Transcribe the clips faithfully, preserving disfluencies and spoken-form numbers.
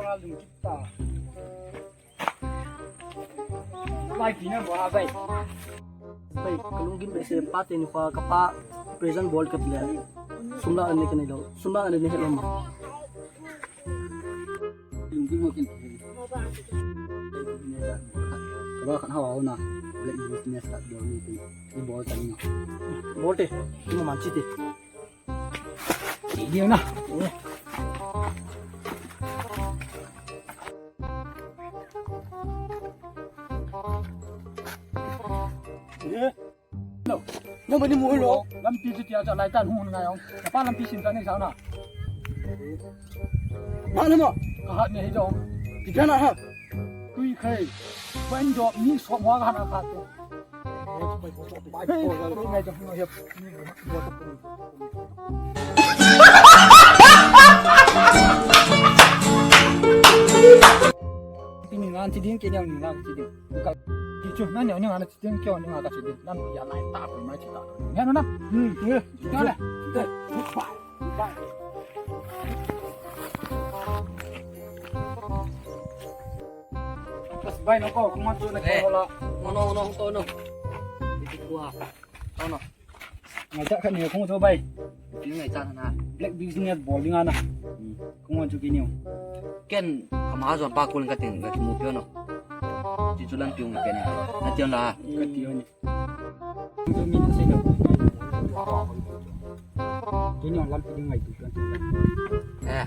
Lai pi na ba bai. Bai, kalung gim be se pa te ni kha ka pa present bol ka pia. Sum la ani ka ni lo. Sum la ani ni he lo ma. Lung gim ho kin. Ba kan hawa na. Black business start bol ni. Ni bol ta ni. Bol te. Ni ma man chi te. Dia na. Eh. No. No, mani mu lo. Lampi chu tia chu lai tan hun ngai ong. Ka pa lampi sin ta ni sao na. Ma na mo. Ka hat ni hi jong. Ti ka na ha. Tui khai. Ban jo ni so mo ka na ka tu. Ti ni ngan ti ding, ke ni ngan ti ding. Ka ti chu na ni ni ngan ti ding, ke ni ngan ka ti ding. Nan ya lai ta ko mai ti ta. Ni na na. Hmm, ni. Ka le. Te. Bye. Bye. Bye no ko, kuma tu na ko la. No, no, no, to no. Ti ku a. To no. Ngai cha khat ni kong chu bai. Ni ngai cha na. Black business bol ding ana. Kong chu kini. Ken kama jon pa kul ka ting ka mu pio no. Ti chu lan piu ngai pe ni. Na ti la. Ka ti ni. Chu mi na sei lo. Kini lam pi ding ngai tu kan. Eh.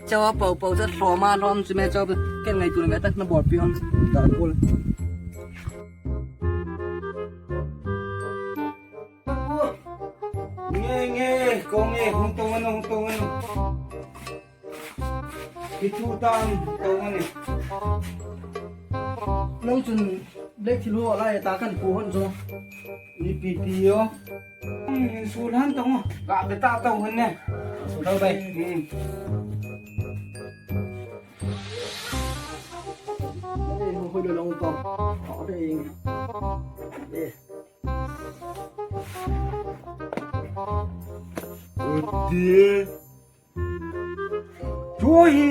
Chawa pau pau cha lhom a lhom chu me chawa ken ngai tu me ta na bol piu. Da kul. Nge, nge, ko nge, hung tong ano, hung tong ano. Kitu tam, tong ano. Nang chun black thil ho lai ta kan pu hon jo. Ni pi pi yo. Ni sul han tong. Ka be ta tong hon ne. Sul bai. Hmm. Ei, hoi lo long tong. Ho de ing. Eh. Udi. Chu hi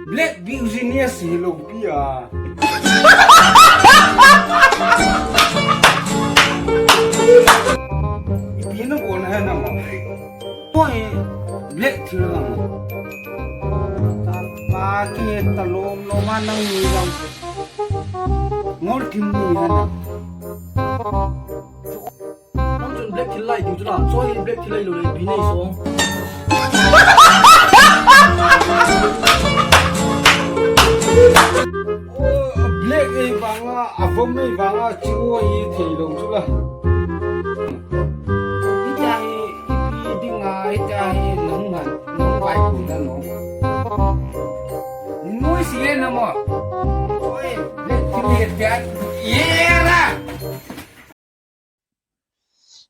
black business hi lo pi a. Ipi na bon ha na ma. Poi black thil lang. Ta pa ki ta lom lom a nang ni lang. Ngol kim ni ha na. Nang chun black thil lai tu chu la. So hi black thil lai lo le bi nei so. Oh, black ei vang a, a vom ei vang a, chu hi thei lo chu la. Hitia hi, ipi dinga, hitia hi, nang ngan, nang vai kun na no. Noi si le na mo. Oi, le kili ya, ye ra.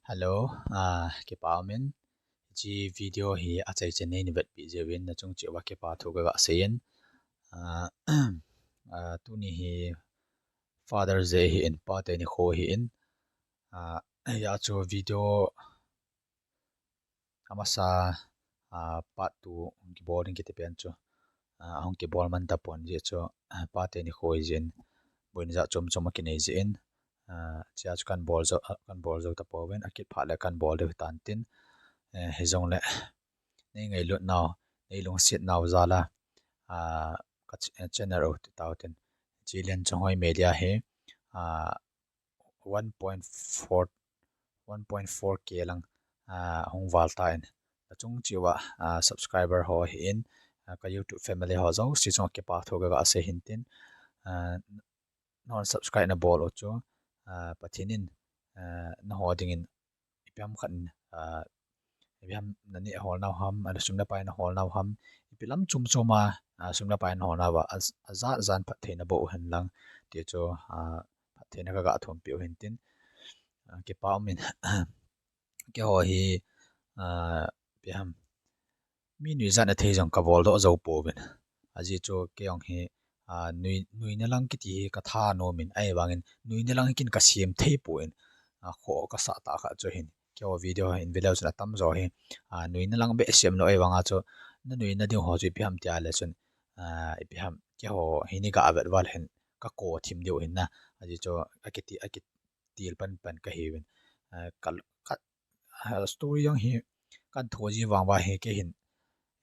Hello, ah, kipa umin. Hiche video hi achai chai nei ni vetpi jeh uvin nachung cheh uva kipa thu kaga seiyin. Ah, ah, tuni hi Father's Day hi in, pa te nikho hi in. Ah, hia chu video amasa, ah, part two hung kibol ding kiti pen chu, ah, hung kibol man tapon jeh chu, ah, pa te nikho hi jeh in, boina jat chom chom akinei jeh in, ah, chea chu kan bol jou, ah, kan bol jou tapouvin, akit phat le kan bol diu hitan tin, eh, hijongle, nei ngailut nau, nei lungset nau jal a, ah, ka ch-, eh, channel u ti tau tin, Chilen Chonghoi Media hi, ah, one point four, one point four K lang, ah, hung val tan. Nachung cheh uva, ah, subscriber ho hi in, ah, ka YouTube family ho jouse chunga kipa thu kaga sei hin tin, ah, nahon subscribe nabol u chu, ah, Pathen in, ah, nangho dingin ipi ham khat in, ah, ipi ham naneh hol nau ham, a sum le pai nahol nau ham, ipi lam chom chom a, ah, sum le pai nahol nau a, a, ajat jan phatthei naboh u hen lang, ti chu, ah, phatthei na kaga thum peh u hin tin, ah, kipa umin, keiho hi, ah, ipi ham, mi nuijat na thei jong kabol doh jou pouvin. Ajeh chu kei jong hi, ah, nui, nuina lang kiti hi katha nom in, ahivangin nuina lang hi kin kasem thei pon, ah, kho kasah tah khat chu hin. keiho video hin ve leu chun atamjo hi, a, nuina lang behseh lou ahivanga chu, na nuina ding ho chu ipi ham tia le chun, a, ipi ham, keiho hi ni ga vet val hin, ka ko thim diu hin na, ajeh chu, akiti, akitil pan pan ka hiuvin, a, ka, ka, a, story jong hi, kan tho ji vang uva hi kei hin,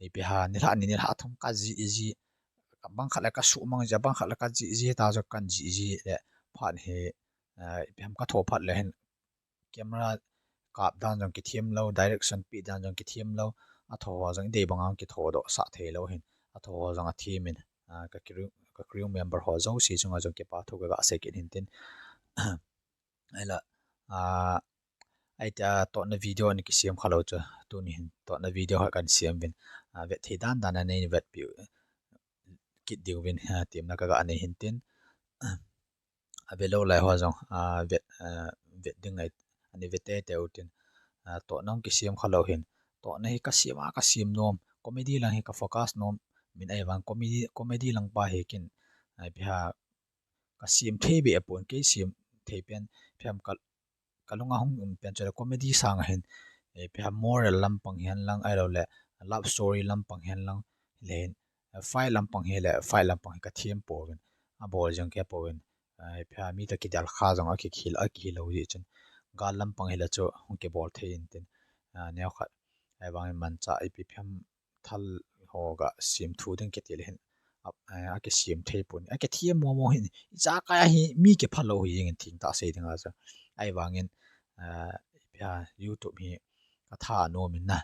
ipi ham, nilhah ni, nilhah thum ka jih ji, bang khat le ka suhmang ji, bang khat le ka jih ji, ta chu kan jih ji le, phat hi, a, ipi ham ka tho phat le hin, camera kap dan jong kithem lou, direction pe dan jong kithem lou, atho ho jong idei banga kitho doh sah thei lou hin, atho ho jong athem in, a, ka crew, ka crew member ho jouse chunga jong kipa thu ka ga sei kit hin tin. Ahile, a, ahi tia totna video ana kisem kha lou chu, tuni hin totna video khat kan sem uvin, a, vet thei dan dan a nei vetpi kit diuvin, a, temna ka ga nei hin tin. Ave lou lai ho jong, a, vet, a, vet ding ngai, ana ve teitei u tin. A, totna hung kisem kha lou hin. Totna hi ka sem a, ka sem nom. Comedy lang hi ka focus nom. Min ahivang comedy, comedy lang pa hi kei in, a, ipi ham, ka sem thei beh pon, kei sem thei pen, ipi ham ka, ka lunga hung um pen chu le comedy sang a hin, eh, ipi ham moral lampang hihen lang, ahilou le love story lampang hihen lang, le hin, eh, fight lampang hi le, fight lampang hi ka them pouvin, abol jong kei pouvin, eh, ipi ham mi toh kidel kha jong aki, aki hilou jeh chun, gal lampang hi le chu hung kibol thei in tin, ah, neo khat, ahivangin manchah ipi, ipi ham thal ho ga sem thu ding kiti le hin, a, eh, akisem thei pon, akithem momo hin, ijakai a hi mi kipha lou hi jeng in thengtah sei ding a chu. Ahivangin, eh, ipi ham YouTube hi ka thanom in na,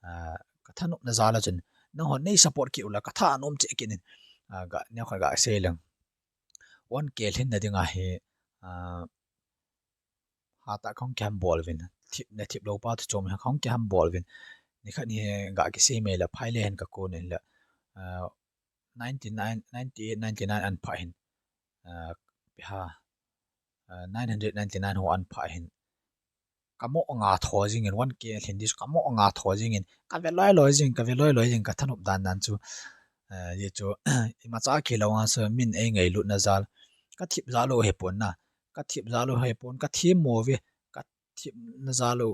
eh, ka thanopna jal a chun, nangho nei support kit u le ka thanom cheh kit in, ah, ga, neo khat ga sei leng. One K lhinna ding a hi, ah, hatah kahung kiham bol uvin, thip, na thip lou pa toh chom hi kahung kiham bol uvin. Nikhat hi ga kisei mai le phai le hin ka kon in le, ah, ninety nine, ninety eight, ninety nine an phah hin, ah, ipi ham, ah, nine hundred ninety nine ho an phah hin, ka mo nga tho jeng in, one K lhin ding chu ka mo nga tho jeng in, ka ve loi loi jeng, ka ve loi loi jeng, ka thanop dan dan chu, eh, ajeh chu, imacha kilou a chu min ei ngailutna jal, ka thip jal u hi pon na, ka thip jal u hi pon, ka them mo ve, ka thipna jal u,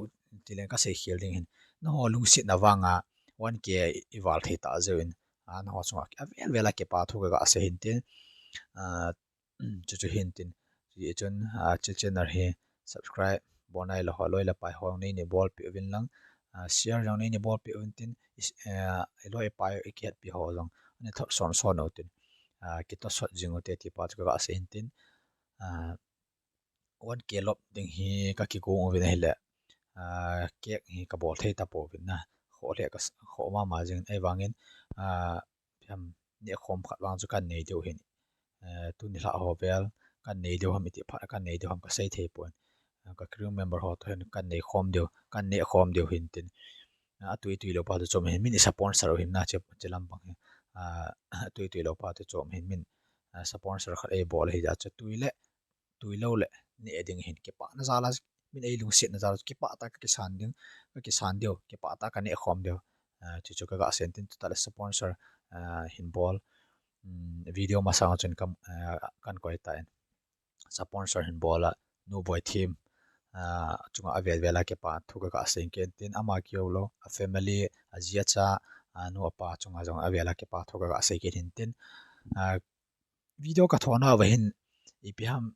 ti leng ka sei khel ding hin, nangho lungsetna vanga one K i val thei ta jeh in, a, nangho chunga avel vel a kipa thu ka ga sei hin tin, ah, chuchu hin tin. Hijeh chun, ah, hiche channel hi subscribe bol nai lou ho, loi le pai ho nei ni bolpeh uvin lang, ah, share jong nei ni bolpeh uvin tin, i, eh, i loi i pai i kihetpi ho jong ana thot son son u tin, ah, kitosot jing u te ti pa chu ka ga sei hin tin, ah, one K lop ding hi ka kigong uvin ahile, ah, cake hi ka bol thei ta pouvin na, khoh le ka s-, khoh mama jing in ahivangin, ah, ipi ham, neh khom khat vang chu kan nei diu hin, eh, tuni lhah ho vel, kan nei diu ham, iti phat kan nei diu ham ka sei thei pon. Ah, ka crew member ho toh hin kan nei khom diu, kan neh khom diu hin tin. Ah, atui tui lou pa toh chom hin, min i sponsor u hin na, hiche, hiche lampang hi. Ah, atui tui lou pa toh chom hin min, ah, sponsor khat ei bol hi ja chu tui le, tui lou le, neh ding hin kipana jal a, min ei lungsetna jal a, kipah tah a ka kisan ding, ka kisan diu, kipah tah a ka neh khom diu. Ah, chuchu ka ga sei in tin, tuta le sponsor, ah, hin bol. Um, video masang a chun ka, ah, kan koi ta in. Sponsor hin bol a, Nu Boi Thim, ah, chunga avel vel a kipa thu ka ga sei in tin, ama keu lou, a family, a ji a cha, a nu a pa chunga jong avel a kipa thu ka ga sei kit hin tin. Ah, video ka thona uva hin, ipi ham,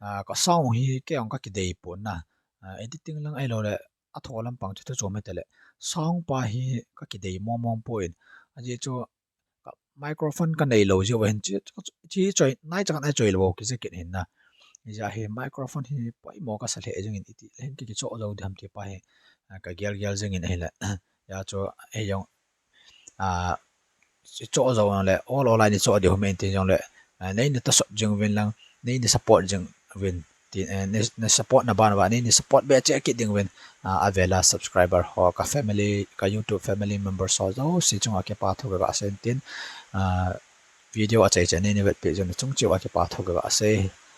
ah, ka sound hi kei jong ka kidei pon na. Ah, editing lang ahilou le, atho lampang chu thu chom hita le, sound pa hi ka kidei mong mong poi. Ajeh chu, ka microphone ka nei lou jeh uva hin, chi, chi, chi choi, nai chang nai choi lou kija kit hin na. Hijeh a hi microphone hi poimo ka sa lheh jeng in, iti le hin ki, kichoh jou ding ham ti pa hi, ah, ka gel gel jeng in ahile. Hijeh chun, hei jong, ah, choh jou le, ol ol a nei choh diu ham in tin jong le, ah, nei na tosot jing uvin lang, nei na support jing uvin. Ti, eh, na, na support na ban uva, nei na support beh cheh kit ding uvin, ah, avel a subscriber ho, ka family, ka YouTube family members ho jouse chunga kipa thu ka ga sei in tin, ah, video achai chai nei na vetpi jeh un chung cheh uva kipa thu ka ga sei.